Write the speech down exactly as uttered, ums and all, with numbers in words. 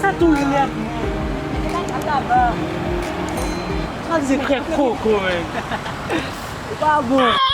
Sa tou lèd. Sa se krèk koko, men. Ou pa bon.